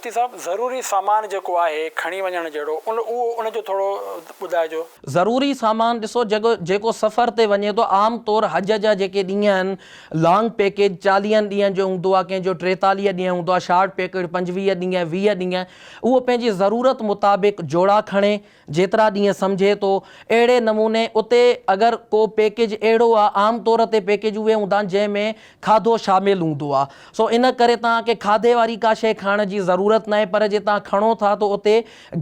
مفتي صاحب ضروري سامان جيڪو آهي کڻي وڃڻ جهڙو ان اهو ان جو ٿورو ٻڌائجو. ضروري سامان ڏسو جيڪو جيڪو سفر تي وڃي ٿو عام طور حج جا جيڪي ڏينهن آهن لانگ پيڪيج چاليهن ڏينهن جو هوندو آهي ڪنهن جو 43 ڏينهن هوندو آهي شارٽ پيڪيج 25 ڏينهن 20 ڏينهن اهو پنهنجي ضرورت مطابق جوڙا کڻي جيترا ڏينهن سمجهي ٿو اهڙي نموني اتي اگر ڪو پيڪيج اهڙو آ عام طور تي پيڪيج اهي هوندا آهن جنهن ۾ کاڌو شامل هوندو آ سو ان ڪري توهان کي کاڌي واري ڪا شيء کڻڻ جي ضرورت ناهي پر جي توهان کڻو ٿا ته اتي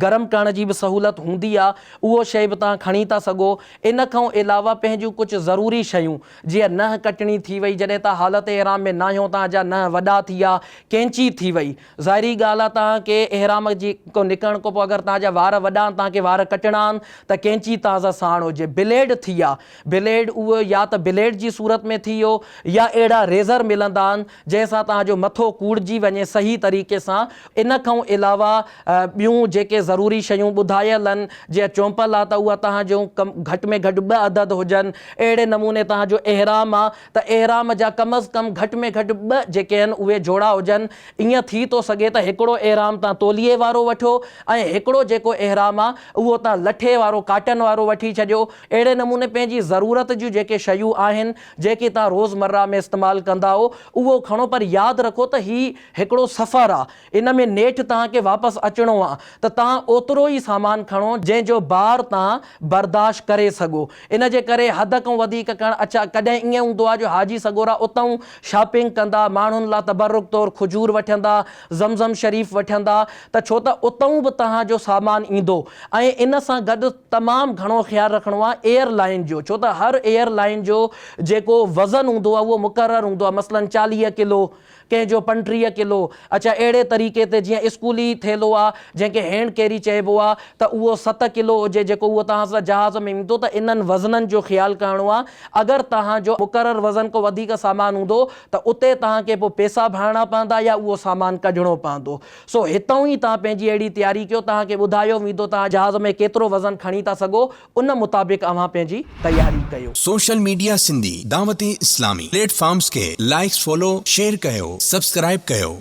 گرم ڪرڻ جي به سهولت هوندي آ اهو شيء به توهان کڻي ٿا سگهو ان کان علاوه پنهنجون ڪجهه ضروري شيون جيئن ننهن ڪٽڻي ٿي وئي جڏهن توهان حالت احرام ۾ ناهيو توهان جا ننهن وڏا ٿي ويا ڪينچي ٿي وئي ظاهري ڳالهه آ توهان کي احرام جي ڪو نڪرڻ کان پوء اگر توهان جا وار وڏا آهن توهان کي وار ڪٽڻا آهن ته ڪينچي توهان سان ساڻ هجي. بليڊ ٿي ويا بليڊ اهو يا ته بليڊ جي صورت ۾ ٿي ويو يا اهڙا ريزر ملندا آهن جنهن سان توهان جو مٿو ڪوڙجي وڃي صحيح طريقي سان. ان کان علاوه ٻيون جيڪي ضروري شيون ٻڌايل آهن جيئن چونپل آ ته اها توهان جون ڪم گهٽ ۾ گهٽ ٻه عدد هجن اهڙي نموني توهان جو احرام آ ته احرام جا ڪم از ڪم گهٽ ۾ گهٽ ٻه جيڪي آهن اهي جوڙا هجن. ائين ٿي ٿو سگهي ته هڪڙو احرام تان توليي وارو وٺو ۽ هڪڙو جيڪو احرام آ اهو تان لٺي وارو ڪاٽن وارو وٺي ڇڏيو. اهڙي نموني پنهنجي ضرورت جون جيڪي شيون آهن جيڪي تان روز مره ۾ استعمال ڪندا آهو اهو کڻو پر ياد رکو ته هي هڪڙو سفر آ ان ۾ نيٺ توهان کي واپس اچڻو آ ته توهان اوترو ئي سامان کڻو جنهن جو بار توهان برداشت ڪري سگهو. ان جي ڪري حد کان وڌيڪ ڪرڻ اڇا ڪڏهن ائين هوندو آ جو حاجي سڳورا اتئون شاپنگ ڪندا، ماڻهن لا تبرڪ طور کجور وٺندا، زمزم شريف وٺندا ته ڇو ته اتئون به توهان جو سامان ايندو ۽ ان سان گڏ تمام گهڻو خيال رکڻو آ ايئر لائين جو ڇو ته هر ايئر لائين جو جيڪو وزن هوندو آ اهو مقرر هوندو آ مثلاً 40 ڪلو ڪنهن جو 35 ڪلو، اڇا اهڙي طريقي تي جيئن اسڪولي ٿيلهو آ جنهن کي هينڊ ڪيري چئبو آ ته اهو ست ڪلو هجي جيڪو اهو توهان سان جهاز ۾ ايندو ته انهن وزنن جو خيال ڪرڻو آ اگر توهان جو مقرر وزن کان وڌيڪ سامان هوندو ته اتي توهان کي پوء پيسا ڀرڻا پوندا يا اهو سامان ڪڍڻو پوندو سو هتئون ئي توهان پنهنجي اهڙي تياري ڪيو توهان کي ٻڌايو ويندو توهان جهاز ۾ ڪيترو وزن کڻي ٿا سگهو ان مطابق اوهان پنهنجي تياري ڪيو. سوشل ميڊيا سنڌي دعوت اسلامي پليٽ فارمز کي لائيڪس فالو شيئر ڪيو سبسڪرائيب ڪيو.